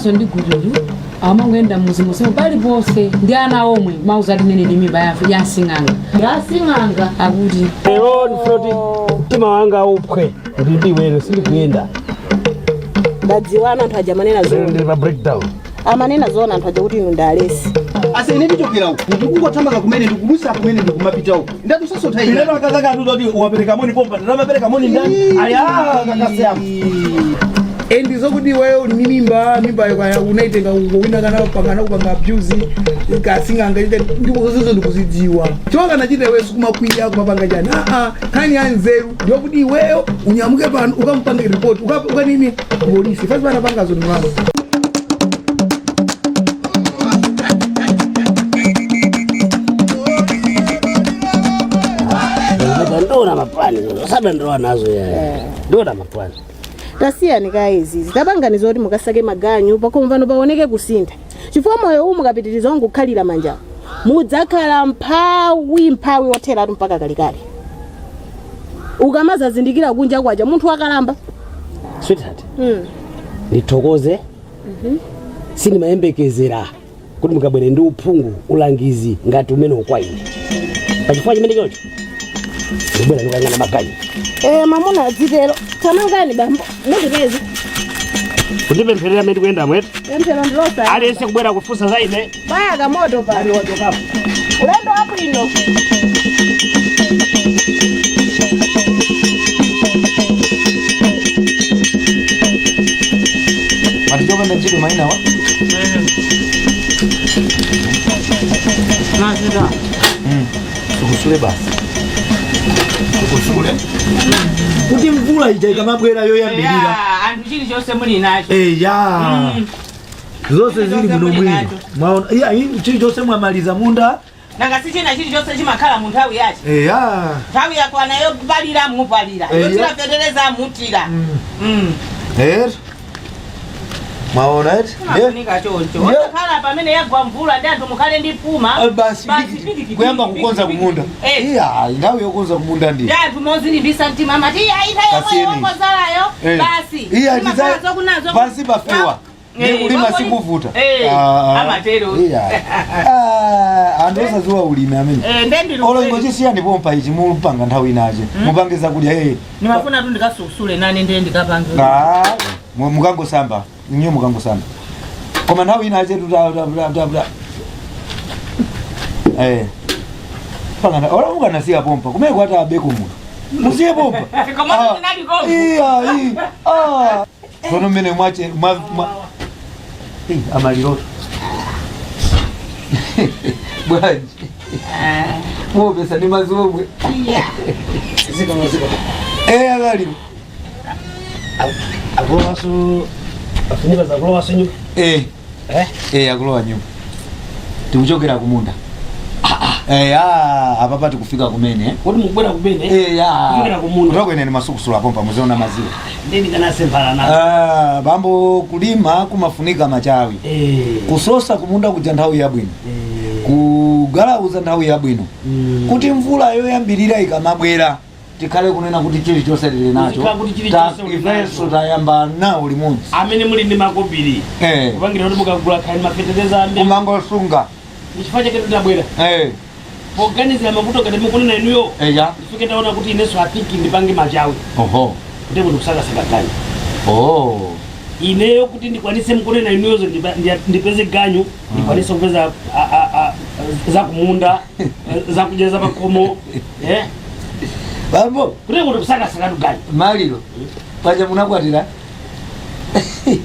Komanso ndi gulutu amangoyenda muzi musemo paliponse ndi ana omwe mauza ati nene ndi mimba ya sing'anga. Yasing'anga? Akuti. Lero ndifuna kuti mtima wanga uphwe kuti ndiwene sindikuyenda. Ndadziwana anthu aja amanena Lero zona. Ndili pa breakdown. Amanena zona anthu aja kuti inu ndalesi. Ase, ine ndichokera uku, ndikungothamanga kumene, ndikulusa kumene, ndikumapita uku, ndatusasontha ine. Ineto akazaka atuza kuti wapereka moni pompa, ndamapereka moni ndani aya kakasiyama. Endi zokuti iweyo uli ndi mimba, mimbayo kaya unaitenga uko wina kana pangana kupanga abuse kasing'anga ndipo zonse ndikuzidziwa chifukwa kanachita iweyo sikumakwiya kumapanga chani. Aa, nkhani ya nzeru ndiyokuti iweyo unyamuke pano ukampange report, ukanini polisi fasi panapangazo ni mwana. Ndona mapwani sadandowa nazo ya ndona mapwani. Tasiyani kaya izizi, tapangani zoti mukasake maganyu pakhomo pano paoneke kusintha, chifukwa moyo uwu mukapitiriza kungokhalira manja mudzakhala mphawi, mphawi wotheratu mpaka kalekale. Ukamazazindikira kunja kwacha munthu wakalamba. Sweetheart, ndithokoze. Sindimayembekezera kuti mukabwere ndi uphungu, ulangizi ngati umene ukwa ine. Pachifukwa chimene chocho ndibwera ndikuyang'ana maganyu. Eh, mamuna adzitero. Tamangani bambo, mundipeze. Kundipempherera amene tikuyenda mwetu. Pemphero ndilosa. Aliyense kubwera kufunsa za ine. Baya kamoto pano, ulendo wabwino. Matichopanda ntchito mainawa. Mazira. Sukusule basi, sukusule. Kuti mvula ija ikamabwera yoyambirira. Anthu chilichonse muli nacho. Eya, zonse zili Chilichonse bwino muli bwino. nacho. Mwaona, iya, chilichonse mwamaliza munda. Nanga si china chilichonse chimakhala mu nthawi yache. Eya. Nthawi yakwana yopalira mupalira, yotira fetereza mutira. Er, mwaona eti? Mafunika choncho, osakhala pamene yagwa mvula ndi anthu mukhale ndi puma. Ah, basi. Pikiti, Kuyamba pikiti, kukonza pikiti. kumunda. Eh. Iya, nthawi yokonza kumunda ndi Ndi anthu mozilimbisa mtima amati iya nthawi Kasiyeni. yomwe yokonzalayo basi. Iya. Imakhala zokunazo. Pansi pafewa ndi kulima sikuvuta. Eh, amatero. Iya. Ah, anthu osaziwa ulimi amene. Eh, nde ndili Olo ingochisiyani pompa ichi, mupanga nthawi inache mupange zakudya eh. Nimafuna tu ndikasusule nane, ndiye ndikapange. Ah, mukangosamba inyo, mukangosamba, koma nthawi inache tuta eh pangana olo mukanasiya pompa kumene kwati abeko munthu musiye pompa. Koma Ah, ndinali kompo. Iya, ah tsono mmene mwache mwa Eh, amaliroto bwanji muopesa ndi madzi omwe. Eh, akaliro. Akulowaso afunika zakulowaso nyumba. Eh. Eh? Eh, akulowa nyumba, tikuchokera kumunda. Eh, ah, apapa tikufika kumene eh. Kuti mukubwera kumene? Eh, ya. Kuchokera kumunda. Kutoka ine masukusula pompa muziona maziwa. Ndi ndikanasemphana nazo. Ah, bambo, kulima kumafunika machawi. Kusosa kumunda kuja nthawi yabwino, kugalauza nthawi yabwino, kuti mvula yoyambirira ikamabwera tikhale kunena kuti chilichonse tili nacho. Kuzikhala kuti chilichonse uli Ifenso nacho. tayamba nawo limodzi. Amene muli ndi makobiri kupangira kuti mukagula khali mafetereza ambe kumangosunga. Chifukwa chake ndinabwera poganizira mavuto ngati mukunena inuyo. Eya. Ndifike taona kuti inenso afiki ndipange machawi kuti munthu kusakasaka ganyu. Ineyo kuti ndikwanise mukunena inuyozo, ndipeze ganyu, ndikwanise kupeza zakumunda, zakudya zapakhomo, eh? Bambo. Kuti kuti kusakasaka ganyu. Maliro paja munakwatira.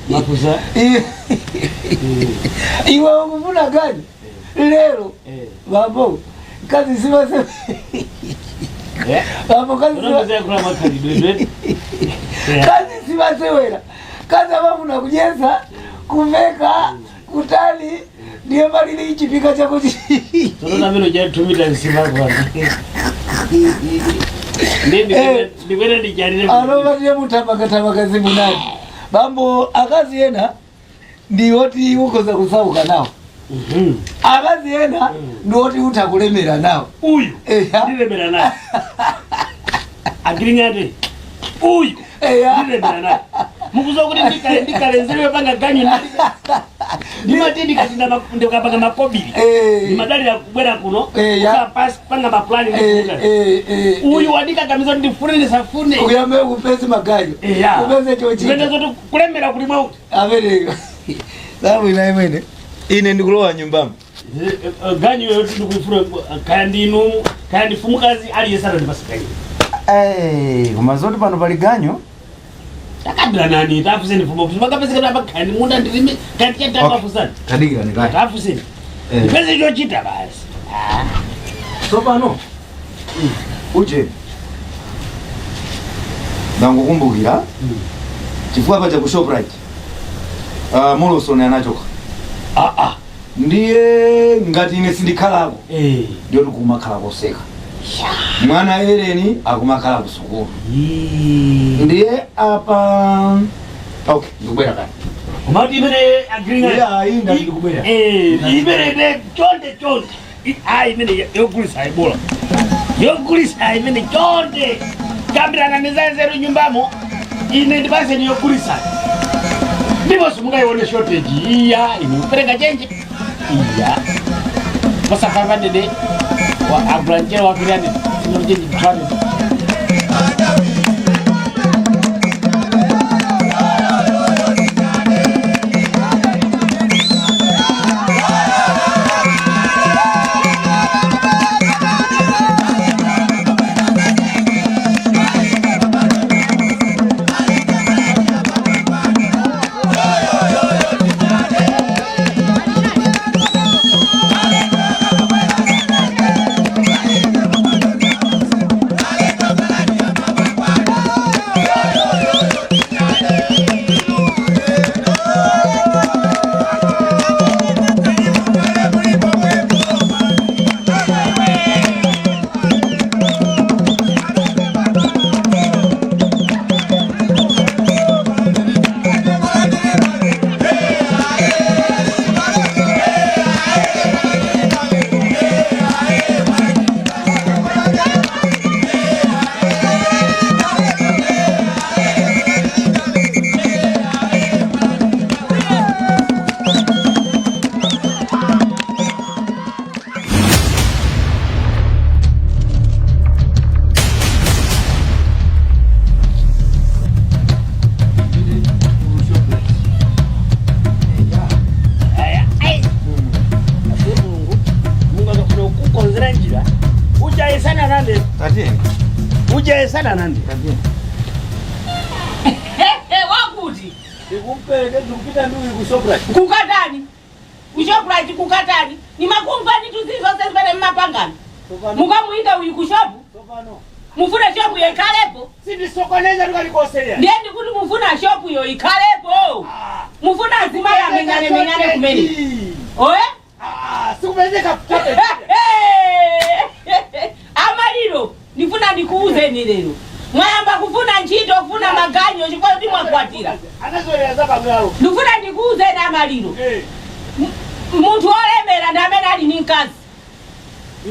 Makuza. Iwe ukufuna ganyu lero, bambo, kazi simase bambo, kazi kazi simasewera, kazi amafuna kudyesa, kuveka, kutani, ndiye malili ichipika chako. Tsono amene ujatumita nsimagwana ndikwene ndichalire. Anovatire muthamaka zimunati bambo, akazi ena ndiwoti ukhoza kusauka nawo, akazi ena ndiwoti utha kulemera nawo. Uyu Eya. ndilemera naye, agiring'ate uyu. Eya. Ndilemera naye. Mukuziwa kuti ndikale nzeru yopanga ganyu ndimati ndikati ndikapanga makobiri ndimadalira kubwera kuno panga maplani. Uyu wandikakamiza kuti ndifune ndisafune. Uyambe upeze maganyu. Eya. Upeze chochita. Zimene zoti kulemera kuli mwauti. Abereka sabwino imwene, ine ndikulowa nyumbamo. Ganyu yo ndikuifuna, kaya ndinu kaya ndifumukazi, aliyense anandipasa ganyu. Koma zoti pano pali ganyu. Takabila nani, tafuseni fumo makapezeka apa, kaya munda ndilime, kaya tichatafusani. Tadikira ndikaya. Tafuseni. Ndipeze chochita basi. Tsopano uje ndangokumbukira chifukwa paja ku Shoprite Molosoni anachoka. Ndiye ngati ine sindikhalako, ndiyo tikumakhala koseka, mwana Eleni akumakhala ku sukulu, ndiye apa okay, ndikubwera kani. Komati imene agreeing. Yeah, ayi, ndati ndikubwera. Imene ne chonde chonde. Ayi, imene yogulisa ibola. Yogulisa imene chonde. Kambirana nizanzeru nyumbamo. Ine ndipase ni yogulisa. Ndipo simungaione shortage. Iya, ine kupereka change. Iya. Pasa 500 wa agula wa 300. Sino change 200. Mulungu, Mungu akafuna kukonzera njira ujaisana nande. Tatiyeni. Ujaisana nande. Wakuti Ndikumpeleke, ndikupita ndiuyi ku Shoprite. Kukatani kuShoprite? Kukatani? Nimakumva nditu zilizonse zimene mmapangana. Mukamuyika uyu kushopu? Tsopano Mufuna shopu yo ikhalepo? sindisokoneza tukalikoseya. Ndiye ndikuti mufuna shopu yo ikhalepo? Mufuna azimayi amenyane menyane kumene oye? Sikupezeka. Amaliro, ndifuna ndikuuzeni lero, mwayamba kufuna ntchito, kufuna maganyo chifukwa kuti mwakwatira. Anazolera za pamwalo. Ndifuna ndikuuzeni amaliro, munthu wolemera ndi amene ali ndi mkazi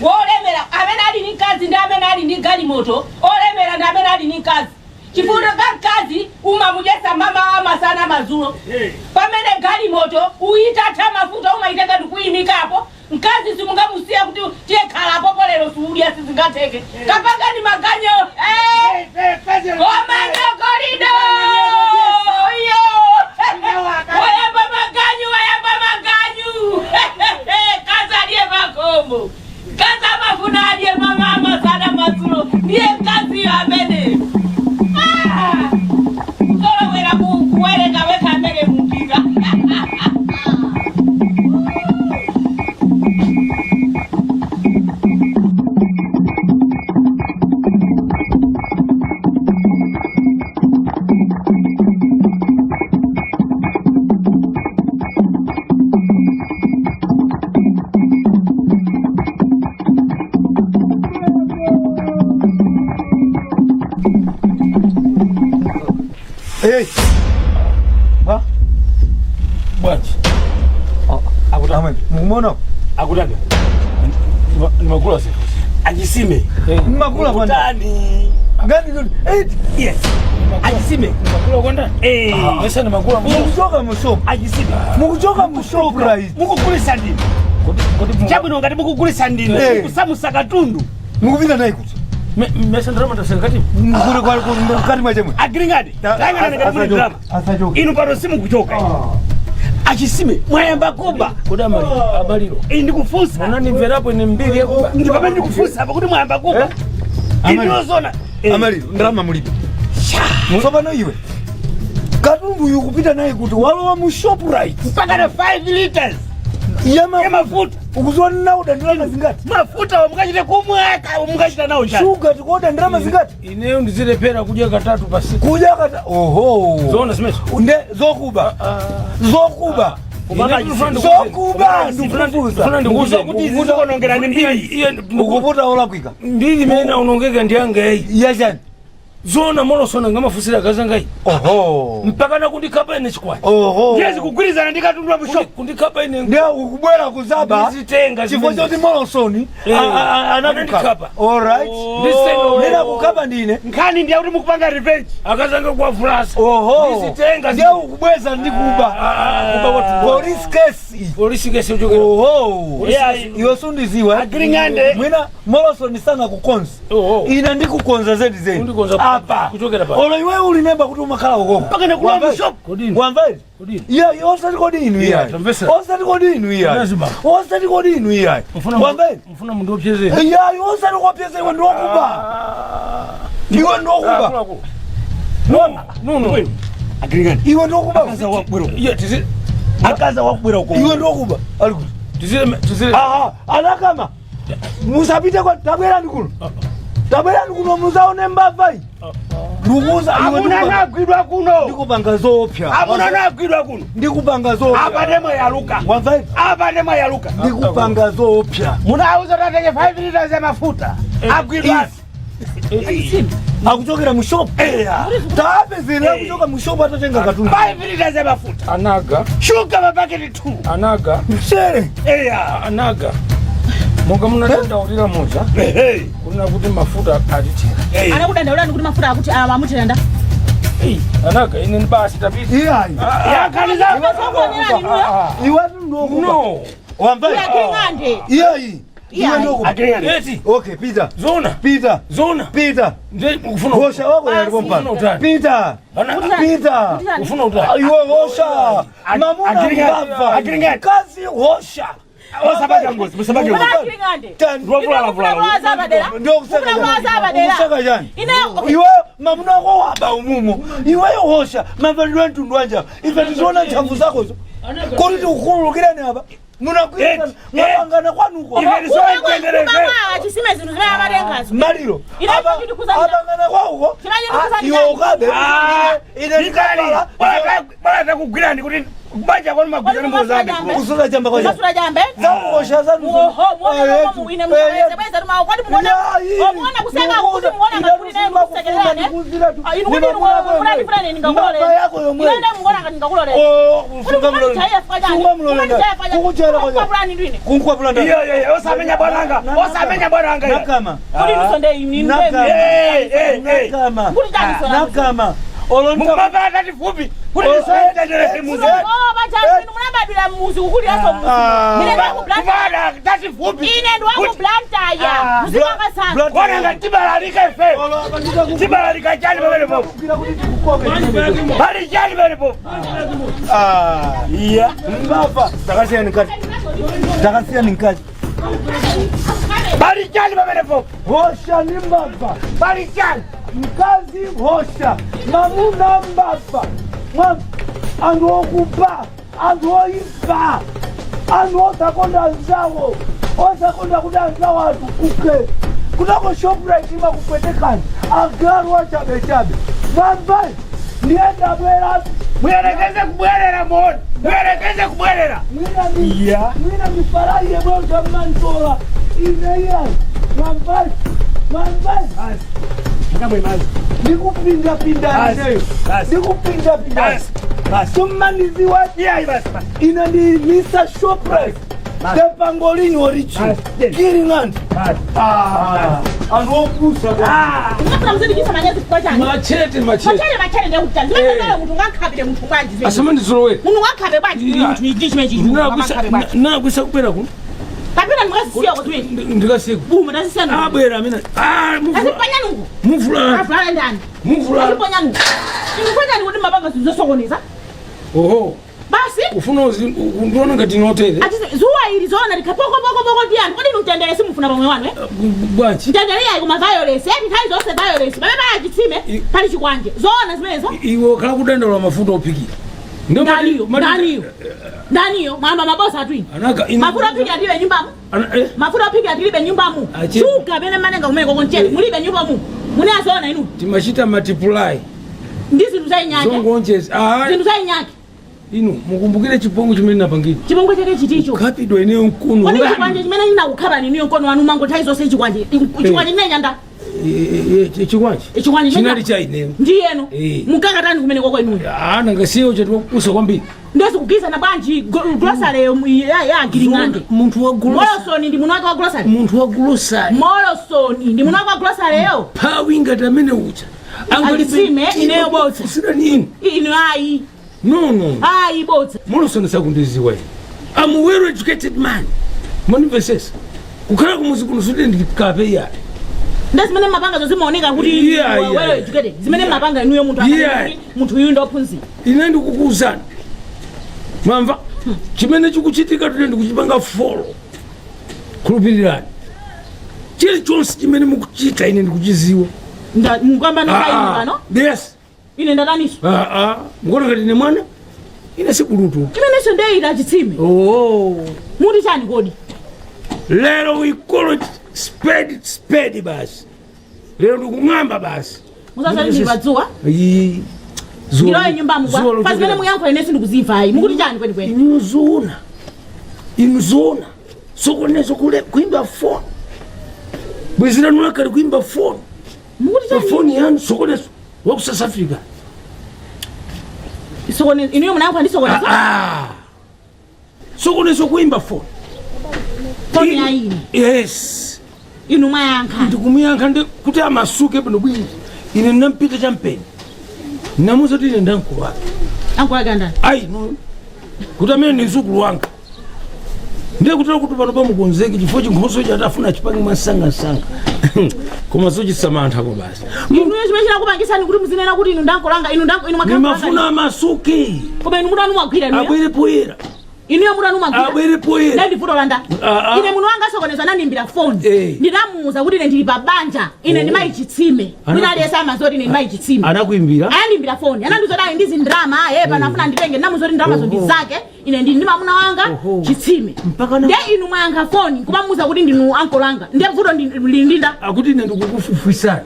wolemera. Amene ali ndi mkazi ndi amene ali ndi galimoto. Olemera ndi amene ali ndi mkazi, chifukwa ka mkazi umamudyesa mama wa masana, madzulo, pamene galimoto uyitatha mafuta umayitenga ndikuyimikapo. Mkazi simungamusiya kuti tiye khalapo polero siudya, sizingatheke. Kapangani maganyo koma nyokolido iyo wayamba maganyu, wayamba maganyu. Kazi aliye makombo, kazi amafuna aliye mama masana, madzulo, ndiye mkaziyo amene kuzolowera kuwerenga wekha amene mupika. Hey. Ba? Bwanji? Amwe, mukumona? Akutani? Nimakula zinthu. Achisime. Mmakula kwani? Kutani? Ngani kuti? Yes. Achisime. Achisime. Makula kwanda? Eh. Mesa ni makula. Mukuchoka mu shop. Achisime. Mukuchoka mu Shoprite. Mukugulisa ndinu. Chabwino ngati mukugulisa ndinu. Eh. Mukusamusa katundu. Mukupita naye kuti? Mesa ndalama ndaseka kati. Mukuli kwa kati mwachemwe. Agiringadi. Tayang'anani ngati muli drama. Asachoke. Inu pano simukuchoka. Achisime mwayamba kuba. Kodi amaliro. Ine ndikufunsa. Unanimverapo ine mbiri yakuba. Ndi pamene ndikufunsa apa kuti mwayamba kuba. Amaliro. Inozona. Amaliro, ndalama mulibe. Tsopano iwe. Katundu uyu kupita naye kuti walowa mu Shoprite. Mpaka na 5 liters. Yama Yamafuta. Ukuziwa nauda ndalama zingati? Mafuta wamukachita kumwaka mukachita nawo chani. Shuga tikuoda ndalama zingati? Ineyo ndizilepera kudya katatu pasiku. Kudya kata oho. Zoona zimezo. Nde zokuba. Zokuba. Zokuba ndikufufuza. Ndikuuze Kuti izi zikonongerani mbiri. Ukuputa olakwika. Mbiri imene aunongeka ndi yanga iyi. Yachani. Zona molosona ngamafusira kazangayi. Oho. Mpaka nakundikapa ine chikwati. Oho. Ndiye zikugwirizana ndi katundu wa mushop. Kundikapa ine. Ndiye ukubwera kuzaba. Ndizitenga Chifukwa zimene. choti Molosoni Eh. anakukapa. Anandikapa. Alright. Ndizitenga. Ndina kukapa ndine. Nkhani ndiye kuti mukupanga revenge. Akazanga kwa fulasa. Oho. Ndizitenga. Ndiye ukubweza ndi kuba. Kuba kwatu. Police case iyi. Polisi kesi uchokera. Oho. Yeah. Iwe sundiziwa. Agiring'ande. Mwina Molosoni sana kukonza. Oho. Ine ndikukonza zedi zedi. Undikonza apa. kuchokera pa. Olo iwe ulinemba kuti umakhala ukoko. Mpaka nakulowa mu shop. Kodini. Wamva iti? Kodini. Iya, osati kodi inu Iya, iyayi. tamvesa. Osati kodi inu iyayi. Lazima. Osati kodi inu iyayi. Wamva iti? Mfuna mundu opyezera. Iyayi, osati kopyeza iwe ndiwokuba. Iwe ndiwokuba. No no. Agiring'ande. Iwe ndiwokuba. Akaza wakubwera uko. Iya tizi Akaza wakubwera uko. Iwe ndiwokuba. Ali kuti. tizile tizile. Aha, anakama. Musapite kwa tabwerani kuno. Tabwerani kuno muzaone mbava iyi. Ndikuuza iwe Amuna anagwidwa kuno. ndikupanga zoopsa. Amuna anagwidwa kuno. Ndikupanga zoopsa. Apa ndemwe yaluka. Wamva iti? Apa ndemwe yaluka. Ndikupanga zoopsa. Munauza tatenge 5 liters ya mafuta. Agwidwa. Akuchokera mu shop. Taapezera akuchoka mu shop atatenga katundu. 5 liters ya mafuta. Anaga. Shuga mapaketi 2. Anaga. Mchere. Eya. Anaga. Monga munadandaulira muja. Ehe. Kuna kuti mafuta atitera. Anakudandaulani kuti mafuta akuti amutera nda. Ei, anaga ine basi tapita. Iyayi. Yakhaliza. Iwe ndokuba. No. Wamva iti? Agiring'ande. Iyayi. Iwe ndokuba. Agiring'ande. Eti. Okay, Peter. Zona. Peter. Zona. Peter. Nje ukufuna. Hosha wako yalipo Ufuna mpano. utani. Peter. Ana Peter. ufuna utani. Iwe hosha. Mamuna Agiring'ande. mbava. Agiring'ande. Kazi hosha. Osabaka ngozi, musabake ngozi. Agiring'ande. Tani. Kusaka chani iwe mamuna wako waba umumo iweyo hosha mavalidwe mtundu wanja ife tiziona ntchafu zakozo kuti tikukhululukirani apa munakwirana mwapangana kwanuko Chisime zinthu zimene amatengazo. maliro Ine apangana kwauko Chimene ndikuza iwe ukabe ine Ndikali. ndikabala Bwana takugwirani kuti kubanja kwanu magwirani mozambe. kusuta chamba kwacha Masula jambe. zakuhosha zanu Oho, muone momwe ine musabweze bweza tumawo kwati muona. Omuona kuseka kuti muona ngati naye mukusekererane. Inu kuti munandifuna ine ndingakulolera. Mbava yako yomwe. Ine muona ngati ndingakulolera. Kunkwapula Iyo iyo iyo osamenya bwananga. Osamenya bwananga. Nakama. Kuti ndisonde inu Nakama. Eh eh eh. Nakama. Kuti ndandisona. Nakama. Olonta. Mukumapata tati fupi. Kuti ndisoendelere muzi. Oh, bachani inu munabadwira mmuzi kukuliraso mmuzi. Ine ndaku Kumada tati fupi. Ine ndiwaku Blantyre. Muzipanga sana. Bwananga tibalalika ife. Tibalalika chani pamene popo. Pali chani pamene popo. Iya. Mbava. Takasiyani nkati. Takasiyani nkati. Pali chani pamene popo. Hosha ni mbava. Pali chani. Mkazi hosha. Mamuna mbava. Anthu okuba. Anthu oipa. Anthu osakonda anzawo. Osakonda kuti anzawo atukuke. Kutako Shoprite imakupwetekani. Agalu achabechabe. Mwamva ndiye ndabwera Muyerekeze kubwerera muone. Muyerekeze kubwerera. mwina mifaraiye bweuta mmantola ine iyayi. Mwamva mwamva ndikupindapindani neyo ndikupindapindani Basi. tumaniziwa Iyayi basi basi. ine ndi Mr. Shoprite. The pangolin original. Killing ant. Ah, anthu opusa. Mukafuna muzindichititsa manyazi chifukwa chani? Machete, machete. Machele, machele ndekuti zimene munthu ungakhabire munthu bwanji zimene? Asamandizolowera. Munthu ungakhabe bwanji munthu ichi chimene chichi ungakhabe bwanji? Nakwisa kubwera kuno. Kapena ndikazisiya kuzimene. Ndikasiku. Buma ndazisiya nungu. Abwera amene. Ah, muvula. Aziponya nungu. Muvula. Avulala ndani? Muvula. Aziponya nungu. Inu kuti mapanga zinthu zosokoneza? Oho. Basi. Ufuna undiona ngati notere. Achise zuwa ili zoona likapokopokopoko ndi anthu. Kodi inu mtendere simufuna pamwe wanu eh? Bwanji. Mtendere yayi koma violence. Eti nthawi zonse violence. Pamene pali chitsime pali chikwanje. Zoona zimenezo? Iwe ukhala kudandaula mafuta ophikira. Ndaniyo, ndaniyo. Ndaniyo, mwamba mabosa atwini. Anaka inu. Mafuta ophikira tilibe nyumbamo. Ana eh. Mafuta ophikira tilibe nyumbamo. Ache. Shuga pene manenga kumene kokonchera mulibe nyumbamo. Munazoona inu. Timachita multiply. Ndi zinthu za inyake. Zongonjeza. Ah. Zinthu za inyake. Inu mukumbukire chipongwe chimene napangidwa. Chipongwe chake chiticho. Kapidwa ineyo mkono. Kodi chikwanje chimene ndinakukhala ninuyo mkono wanu mango nthawi zonse chikwanje. Chikwanje chimene chanda. Chikwanje. Chikwanje chimene Chinali cha ineyo. Ndiyeno. Eh. Mukakatani kumene kwako inuyo. Ah, nanga siyo chatiwakusa kwambiri. Ndezi kugizana bwanji grocery ya giring'ande. Munthu wa grocery. Molosoni ndi muno wake wa grocery. Munthu wa grocery. Molosoni ndi muno wake wa grocery yo. Phawi ngati amene ucha. Achitsime ineyo botsa. Usirani inu. Inu ayi. No, no. Ayi botsa. Molosoni sakundiziwa ine. I'm a well educated man. Munimvesesa. Kukhala kumuzi kuno suti ndikape iya. Ndezi zimene mapanga zimaoneka kuti well educated. Zimene mapanga inuyo munthu akati munthu uyu ndophunzira. Ine ndikukuwuzani. Mwamva? Chimene chikuchitika tine ndikuchipanga follow. Khulupirirani. Chilichonse chimene mukuchita ine ndikuchiziwa. Mukamba ndakayi pano? Yes. Ine ndataniso. Ah ah, mukuona ngati ine mwana? Ine sikulutu. Chimenenso ndeyita chitsime. Oh. Muti chani kodi? Lero we call it spade spade basi. Lero ndikung'amba basi. Musazali ndibadzuwa? Iyi. Ndiloye nyumba mukwa. Pa zimene muyankho ine sindikuzimva ayi. Mukuti chani kwenikweni? Inu zoona. Inu zoona. Sokonezo kule kuimba phone. Bwezira nulakali kuimba phone. Mukuti chani? Phone yanu sokonezo. Wa ku South Africa. Sokonezo inuyo munayankho ndi sokonezo? Ah. Sokonezo kuimba phone. Phone ya ine. Yes. Inu mwayankha. Ndikumuyankha ndi kuti amasuke bwino bwino. Ine ndinampita champeni. Namuza kuti ine ndankulu wake. Ankulu ake andani? Ayi no. Kuti amene ndi mzukulu wanga. Ndiye kutera kuti pano pamukonzeke chifukwa chinkhoso ichi atafuna chipange mwasangasanga. Koma sochisamantha ko basi. Inuyo chimene chinakupangisani kuti muzinena kuti inu ndankolanga inu ndanko inu mwakhala. Nimafuna amasuke. Koma inu mutani mwagwira inuyo. Abwere poyera. Inuyo mutani mwagwira. Abwere poyera. Ndi vuto landa. Ine munthu wanga sokoneza anandiimbira phone. Ndinamuuza kuti ine ndili pa banja. Ine ndi mayi chitsime. Mwina aliyense amadziwa kuti ine ndi mayi chitsime. Anakuimbira? Anandiimbira phone. Anandiuza kuti ali ndi zindrama, pano afuna nditenge. Ndinamuuza kuti ndramazo ndi zake. Ine ndili ndi mamuna wanga chitsime. Ndiye inu mwayankha phone kumamuuza kuti ndinu ankolo anga. Ndiye vuto ndi ndinda. Akuti ine ndikukufufisani.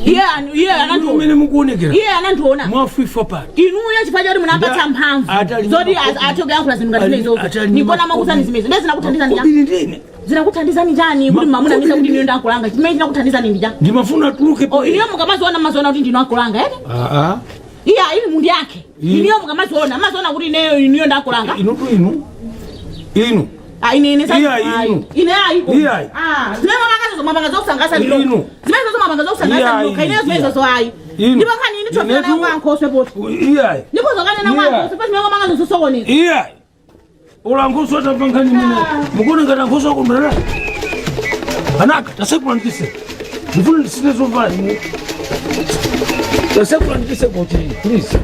Iye iye anandiona. Umene mukuonekera. Iye anandiona. Mwafifa pano. Inuyo chifukwa choti munapatsa mphamvu. Zoti athe kuyankhula zinthu ngati zimenezo. Nikona makuuzani zimenezo. Ndiye zinakuthandizani chani? Kobiri ndine. Zinakuthandizani chani kuti mamuna misa kuti inuyo ndankulanga? Chimene chinakuthandizani ndi chani? Ndimafuna atuluke. Oh, inuyo mukamaziona maziona kuti ndinu ankulanga, eti? Ah ah. Iye ili mundi yake. Inuyo mukamaziona maziona kuti ineyo inuyo ndankulanga. Inu tu inu. Inu. Ah, ine ine Iya, inu. Ine ayi. Iya, ayi. Ah, zimene mapanga zo mapanga zokusangalatsa ndilo. Inu. Zimene zo mapanga zokusangalatsa Iya, ndilo. Ine zimene iya. zo ayi. Inu. Ndipo nkhani ine tofika nayo kwa nkhoswe poto. Iya, ayi. Ndipo zokanena kwa Iya. nkhoswe pasi mene mapanga zosokoneza. Iya, ayi. Ola nkhoso atamva nkhani imene. Mukuona ngati nkhoso akondwerera. Anaka, tasekula ndise. Ndifuna ndisine zovala ine. Tasekula ndise kuti please.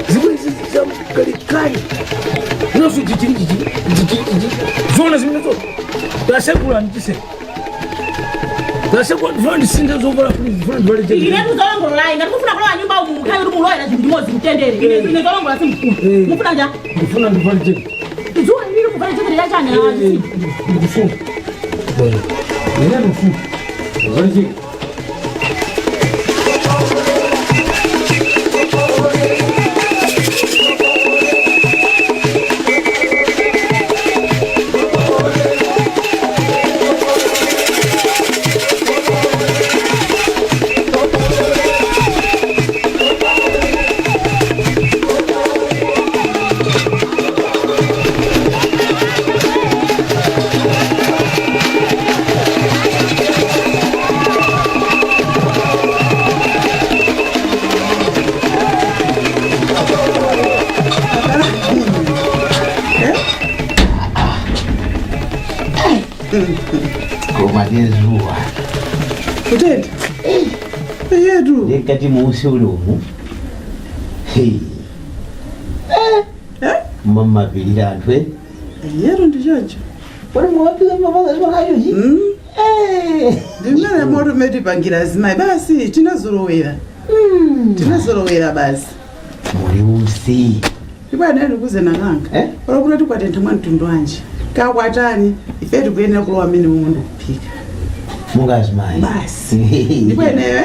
Zimene zamkalikali. Naso chichiri chichiri chichiri chichiri. Zona zimene zo. Tasekula ndise. Tasekula ndifuna ndisinde zovala please. Ndifuna ndivale chete. Ine tuzolongolola ngati mufuna kulowa nyumba umu mukhale kuti mulowera chinthu chimodzi mtendere. Ine ine zolongola simufuna. Mufuna cha? Ndifuna ndivale chete. Zuwa lili muvale chete cha chani? Ndikufuna. Ine ndikufuna. Ndivale chete. Koma ndizuwa. Kutete yetu. Ndikati muusi uli umu. Hey. Mamapirira anthu eh? Yetu ndichoncho. Kodi muwapika mapanga zimakayochi? Ndimene moto metipangira azimayi basi, tinazolowera, tinazolowera basi. Muli usi. Ibwana ndikuze nakanga. Eh? Olokuti tikwatentha mwa mtundu wanji kakwatani, ife tikuyenera kulowa amene momwe ndikuphika. Munga azimayi. Basi, ndipo ineyo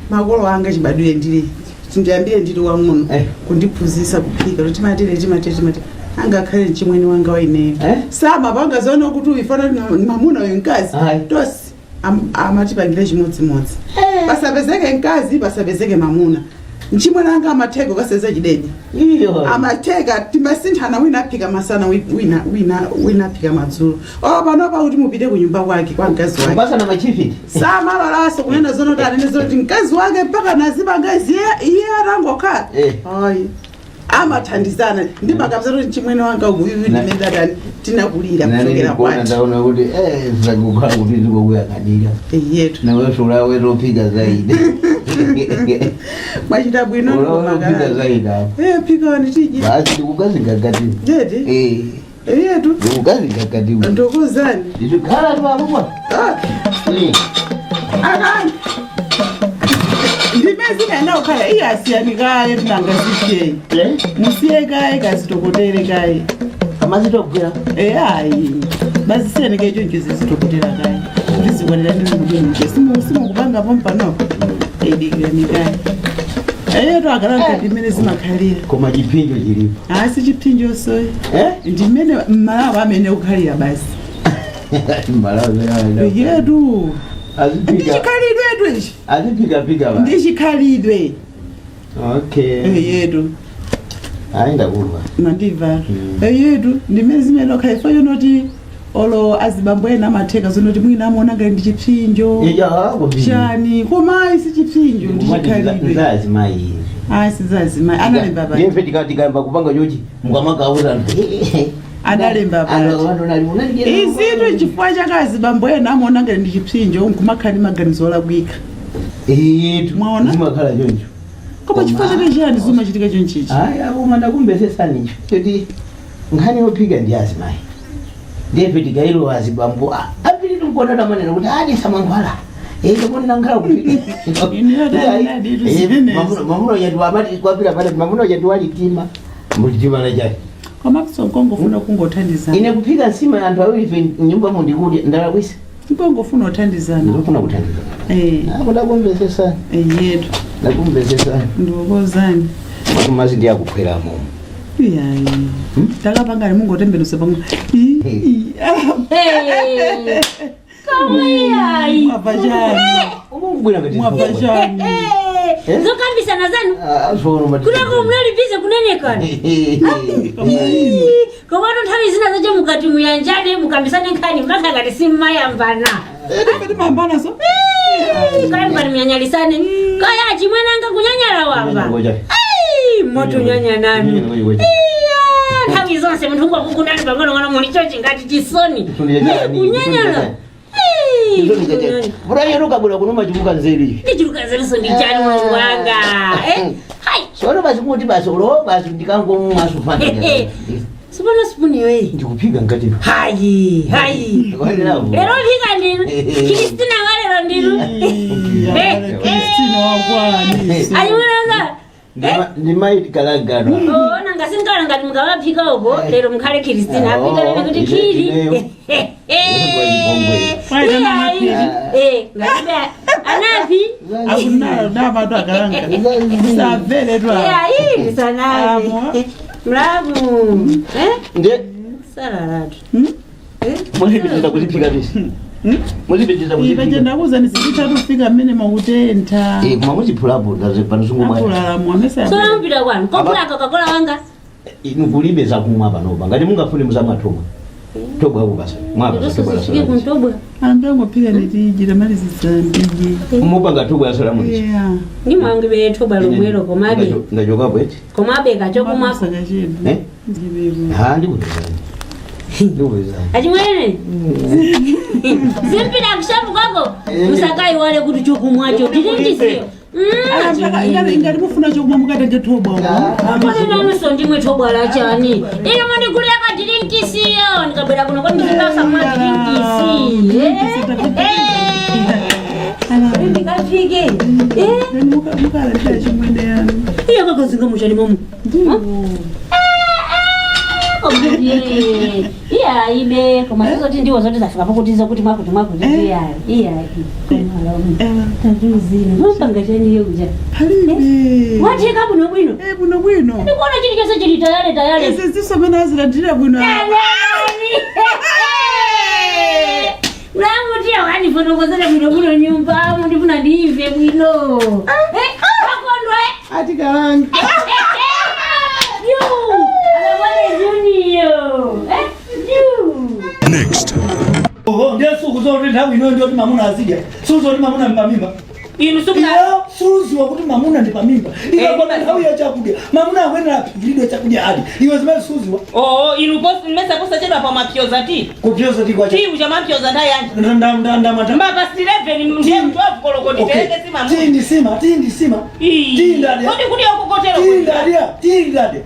makolo anga chibadwire ndili, ndiyambire ndili wang'ono kundiphunzitsa kuphika kuti timatere, timatere, timatere. Angakhale mchimwene wanga waineyo samapanga zoona kuti uyifana mamuna uyu mkazi tosi amatipangira chimodzimodzi, pasapezeke mkazi, pasapezeke mamuna. Mchimwene anga amatheka ukaseza chidebe. Iyo. Amatheka, timasinthana, wina aphika masana, wina aphika madzulo. Olo panopa kuti mupite kunyumba kwake kwa mkazi wake Kupasana machifiti. Samalalaso kunena zono kuti anene zoti mkazi wake mpaka nazipanga iziye iye atangokhala. Ayi, amathandizana. Ndimakapza kuti mchimwene wanga uyuyu ndimene tinakulira kuchokera kwati. Ndaona kuti zakukhala kuti zikokuyang'anira. Yetu. Nawenso ulawetopika zaidi. Mwachita bwino. Ulawetopika zaidi apo. Phikani tiji. Basi, ndikukazingagati. Jeti. Yetu. Ndikukazingagati. Ndokozani. Ndikukhala tipapwa. Akani ndime zinaenda kukhala iye asiyani kaye, tinanga zisiyeyi, musiye kaye, kazitokotere kaye. Amazitogwera. Ayi, bazisiyani kaye, choncho zizitokotera kaye kuti zikwanira. Ndimudonje simukupanga pompano, idikirani kaye. Eyeto akala mkati imene zimakhalira. Koma chipinjo chilipo. Asi chipinjo soyi, ndimene mmalawo amene kukhalira basi. Malawi. Yetu. Azipika. Ndichikhalidwetu ichi. Azipikapika ba. Ndichikhalidwe. Okay. Yetu. Ayi, ndakumva. Mandimva yetu, ndimene zimene okha ifo yonoti olo azibambo ena amatheka zonoti mwina amaona ngati ndi chipsinjo chani, koma ayi, si chipsinjo, ndichikhalidwe. Nzazimayi. Ayi, sizazimayi, analemba pati? Ndiye tikayamba kupanga chochi mukamagauza anthu. Analemba pati izitu? Chifukwa chake azibambo ena amaona ngati ndi chipsinjo nkumakhala ndi maganizo olakwika. Mwaona? Zimakhala choncho. Koma chifukwa chake chiyani zimachitika chonchichi? Ayi, akoma ndakumbesesanicho kuti nkhani yophika ndi azimayi, ndiyefe tikailowa azibambo ambiri tikuona tamanena kuti adisa mankhwala ekaponera nkhala kuphika. Mamuno yatu amati kwapira pale, mamuno yatu walitima mulitima lachani. Koma kungofuna kungothandizana. Ine kuphika nsima anthu awiri ife nyumba mundikudya, ndalakwisa? Kungofuna uthandizana. Ndikufuna kuthandizana. Ako ndakumvesesani. Yetu. Ndakumvesesani. Ndikukozani. Mazi ndiye akuphweramo. Iyayi, takapangani, mungotembenusa pamwe. Kamwe Mwabva chani? Umubwira ngati Mwabva chani? Zokambisana zanu kunako munali busy kunenekana, komano nthawi zina zacho mukati muyanjane, mukambisane nkhani, mmakhala ngati simmayambana. Timambanaso. Kaya mukati munyanyalisane, kaya chimwenanga kunyanyala wamba. Ai, moto nyanya nanu. Iya, nthawi zonse munthu ungakukundani pang'onong'ono muli chochi ngati chisoni kunyanyala. Murayero kabwera kuno machimuka nzeru ivi. Ndichiluka nzeruso ndi chani, mulungu wanga? Eh, hai. Sono basi kuti basi ulo basi ndikangomwa sufana. Sipano sipuni yoyi. Ndikuphika ngati. Hayi, hayi, lero phika ndinu Kristina walero ndinu. Kristina wakwani? Ayimunanga. Ndimaikalagano. Oh, nanga sinkala ngati mukawaphika uko lero mukhale Kristina aphika lene kuti khiri. Eh, ngatibe anapi. Akunalo namatu akalanga samvere tu. Iyayi, ndisanapi mlamu eh. Nde salalatu. muzipitiriza kuziphika bisi, muzipitiriza Ipache. kuziphika. Ndakuza zitatu kufika mmene makutentha. Eh, koma muziphulapo pano. Apulalamu amese. Sola mupita kwanu kophula Coca-Cola wanga. Inu kulibe zakumwa panopa, ngati mungafune muzamwa thobwa akupasa mwapa. Ndososifike kuntobwa. Ambengophika nditiji, tamalizisa ndiji. Mupanga thobwa yasola muliji. Yeah. Ndimwangibe thobwa lomwelo, komabe Ndachokapo eti. komabe kachokumwa. Sakachedwa. Eh? Ha, ndikutozani. Achimwene, simpita kushapu kwako, musakaiwale kuti chokumwacho tilinjisiyo. Ngati mufuna chokumwa mukatenge thobwa. Nanuso ndimwe thobwa chani ino mundigulira kadirinkisiyo, ndikabwera kuno kwani ndizindausamwa dirinkisi ndikafike. Mukalandira chimwene yanu. Iya, kakazinga muchani momo. Iya, ibe koma sizoti ndiwo zoti zafika pokuti zokuti mwakuti mwakuti. Iya, iya, tatuzina mupanga chaniyo kuja. Palibe. Watheka bwino bwino. Bwino bwino. Ndikuona chilichonse chili tayale tayale. Izi zisomene azilandira bwino. Mlamutiya wandifotokozera bwino bwino nyumba ndifuna ndiimve bwino. Wakondwe. Atikalanga. Yu, alabone junior. Yu. Next. Oho, ndiye sukuzowa kuti nthawi inoyo ndiyoti mamuna azidya. Sukuzowa kuti mamuna mpamimba. Inu Iyo suziwa kuti mamuna ndi pamimba. Ikakwana nthawi ya chakudya, mamuna akuyenera aphikiridwe chakudya adi. Iwe zimene suziwa. Oo, inu mesa posachedwa pa mapyoza ti. Kupyoza ti kwacha. Ti ucha mapyoza nthawi yanji. Ndamata. Mbapa 11 ndiye 12 koloko nditereke sima. Ti ndi sima, ti ndi sima. Ti ndadya. Kodi kuti okukotero. Ti ndadya, ti ndadya.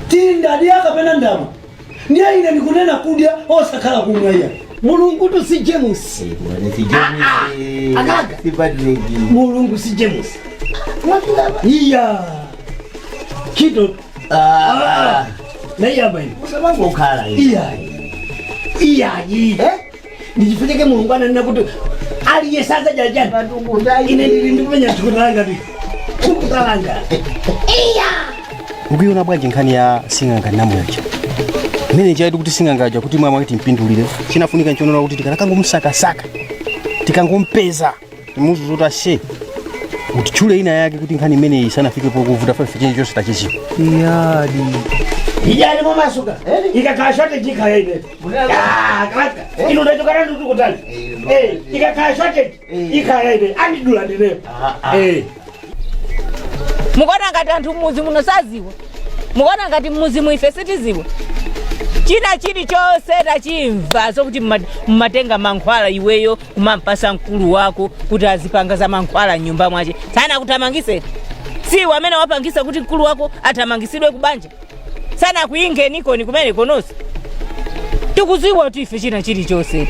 Ti ndadya kapena ndama. Ndiye ine ndikunena kudya osakhala kumwa iya. Mulungu tu si James. Akaga. Mulungu si James. Iya. Kito. Naiyamba ine. Usabangokhala. Iya. Iya. Eh? Ndichifukwa Mulungu ananena kuti aliyense azadya chani. Ine ndili ndikupenya thukuta langa tu. Thukuta langa. Iya. Ukuiona bwanji nkhani ya sing'anga namweja imene chaitu kuti sing'angaja kuti mwamwe timpindulire chinafunika nchonona kuti tikanakangomusakasaka tikangompeza timuzuzuta she utitchule ina yake kuti nkhani imeneyi isanafike pokuvuta fa chinji chonse tachichipa. Iyadi. Iyadi momasuka. Ikakhala shortage ikhala ine. Ah, kalaka. Ino ndachokana ndi kutali. Ikakhala shortage ikhala ine. Andidula ndineyo. Mukuona ngati anthu mmuzi muno saziwa? Mukuona ngati mmuzi muife sitiziwa? China chilichonse tachimva zokuti mmatenga mankhwala iweyo kumampasa mkulu wako kuti azipanga za mankhwala mnyumba mwache. Sana kuthamangise. Si wamene wapangisa kuti mkulu wako athamangisidwe kubanja. Sana kuinge nikoni kumene konosi. Tikuziwa kuti ife china chilichonse.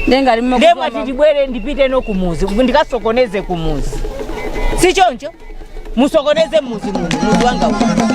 Ndemwa titibwere ndipite no kumuzi, ndikasokoneze kumuzi. Si choncho? Musokoneze muzi muno, muzi wanga uno.